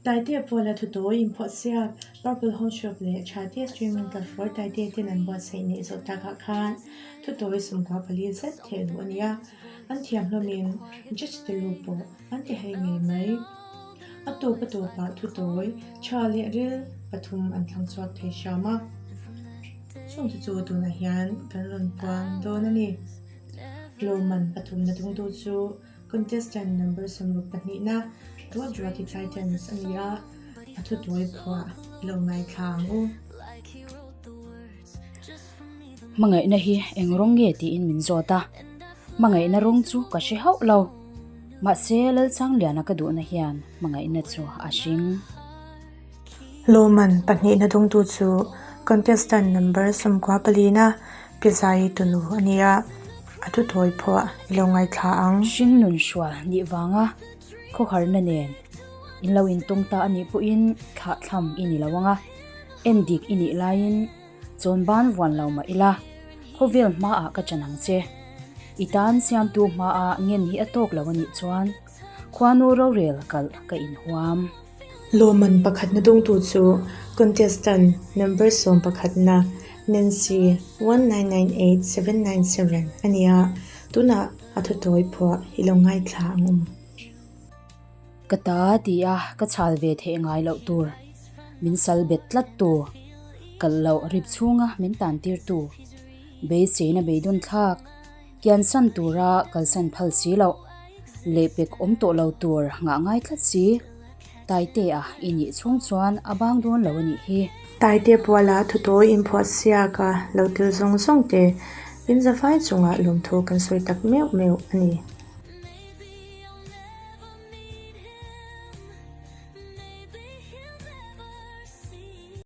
Taitea Puala thutawi inphuahsiak Purple Home Shop leh Thatea Streaming Platform Taitea ten an buatsaih neih zawh takah khan thutawi 14 zet theh luh a ni a, an thiam hlawmin Judge te lu pawh an ti hei ngei mai. A tawp a tawpah thutawi tha leh ril pathum an thlang chhuak thei hram a, chungte chu tunah hian kan rawn puang dawn a ni. Lawmman pathumna dungtu chu Contestant number 62na Ruatruati Titans a ni a, a thutawi phuah i lo ngaithla ang u. Hmangaihna hi eng rawng nge tiin min zawt a, hmangaihna rawng chu ka hre hauh lo. Mahse Lalsangliana ka duhna hian hmangaihna chu a hring. Lawman pahnihna dawngtu chu contestant number 94 na Pizai tunu a ni a, a thuthawi phuah i lo ngaithla ang. Hringnun hrual nih vanga khawharna nen in lo intawng ta a nih pawhin thlahthlam i ni lo ang a, en dik i nih laiin chawnban vuan lo mah ila khawvel hmaah ka chan ang che. I tan siamtu hmaah ngen hi a tawk lo a nih chuan khuanu rorel kalh ka inhuam. Lawmman pakhatna dawngtu chu contestant number 11na Nancy 1998797 a ni a, tunah a thutawi phuah i lo ngaithla ang um. Ka ta ti a ka chhal ve theih ngai loh tur, min sal bet tlat tu, kalh loh rip chhunga min tan tir tu, beiseina beidawn thlak, kiansan tura kalsan phal si loh, lehpek awm tawh lo tur ngah ngai tlat si. Taitea i nih chhung chuan a bang dawn lo a nih hi. Taitea Puala thutawi inphuah siak a lo tel zawng zawng te, in zavai chungah lawmthu kan sawi tak meuh meuh a ni.